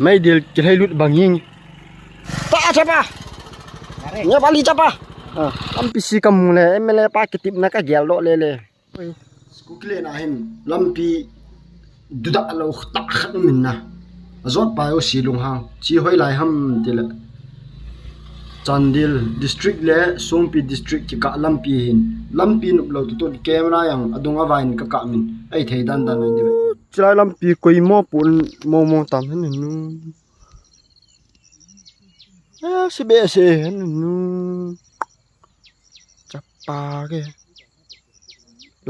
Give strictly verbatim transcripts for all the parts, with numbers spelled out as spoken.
Meidil kilhei lut bang hi. Ta chapa. Nya bali chapa. Ah, M P C kamu le, M L A pa kitepna kagel doh le le. School kile na hin lampi duda lo ta khat um in na. Ajot pa yo si lung hang. Chi hoi lai ham ti le. Chandel District le Songpi District kikah lampi hin. Lampi nup lo tutun camera jong adung a vain kakap min. Ei thei dan dan ai di ve. Chilai lampi koi mo pun mo mo tam hen nu. Eh, si be se hen nu. Chapa ke.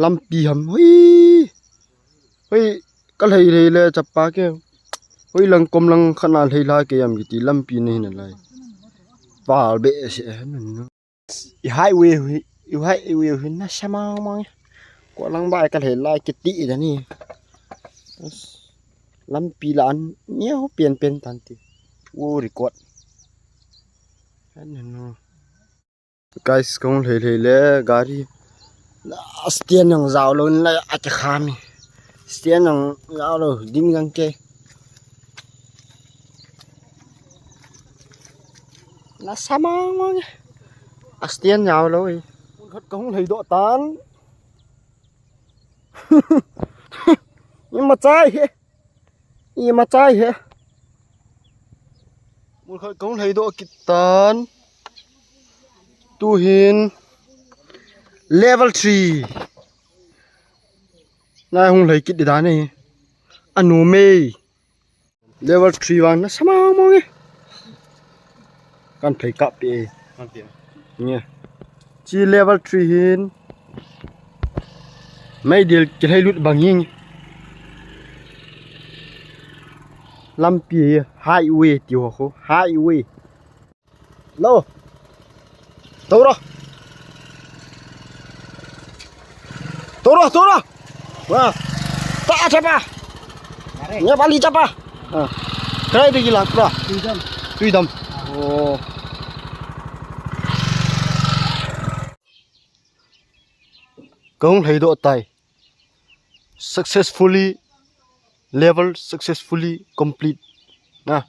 Lampi ham. Hui. Hui. Ka lhei lhei le chapa ke. Hui lang kom lang khana lhei la ke jam kiti lampi nei na lai. Pal be se hen nu. I highway hui, i highway hui nasa mang mang. Ko lang ba ka lhei lai kiti da ni. Lampi la an neo pen pen tan ti. Wo record. Ano. Guys, kong lhei lhei le gari. La stand jong jao lo in la a ke khami. Stand jong jao lo ding jang ke. Nasa mang mang. A stand jao lo e. Khat kong lhei doh tan. Ima chai he. Ima chai he. Mul khat kong lhei doh kit tan. Tu hin level three. Nai hung lhei kit di dan e. Anu mei. Level three vang nasa mang mang e. Kan phei kap pe e. Kan phei. Nge. Chi level three hin. Meidil kilhei lut bang hi. Lampi highway ti ho ho. Highway. Lo. Toro. Toro, toro. Wah. Ta chapa. Nya bali chapa. Ah. Krai de gila pra. Tuidam. Tuidam. Oh. Kong lhei doh tai. Successfully, level successfully complete. Na.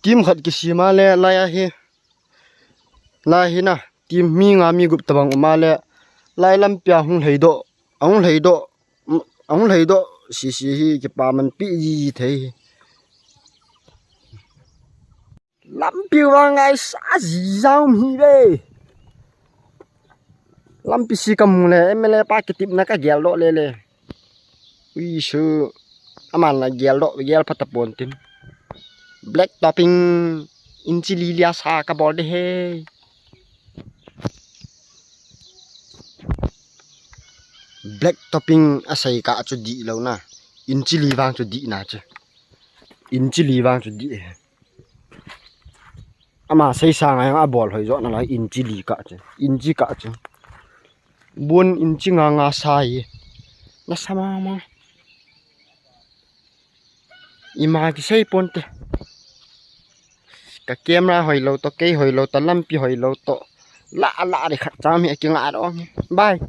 Team khat kisima le lai ahi. Lai hi na. Team mi nga mi gup tabang uma le. Lai lampi a hung lhei doh. Ahung lhei doh. Ahung lhei doh. Si si hi kipa man pi ji ji thei hi. Lampi vang ngai sa ji jao mi ve. Lampi si kamu le, M L A pa kitepna kagel doh le le. Ui su. Aman la gel doh, gel phat tapon tin. Black topping, inchi li lia sa kabol de he. Black topping asei kah chu dih lou na. Inchi li vang chu dih na chu. Inchi li vang chu dih he. Ama sei sang a jong abol hoi jo nalai inchi li kah chu. Inchi kah chu. Bun inchi nga nga sa hi. Nasa mama. Ima kisei ponte. Ka camera hoilou to, kei hoilou to, lampi hoilou to. La la de khat cham hi kinga dong. Bye.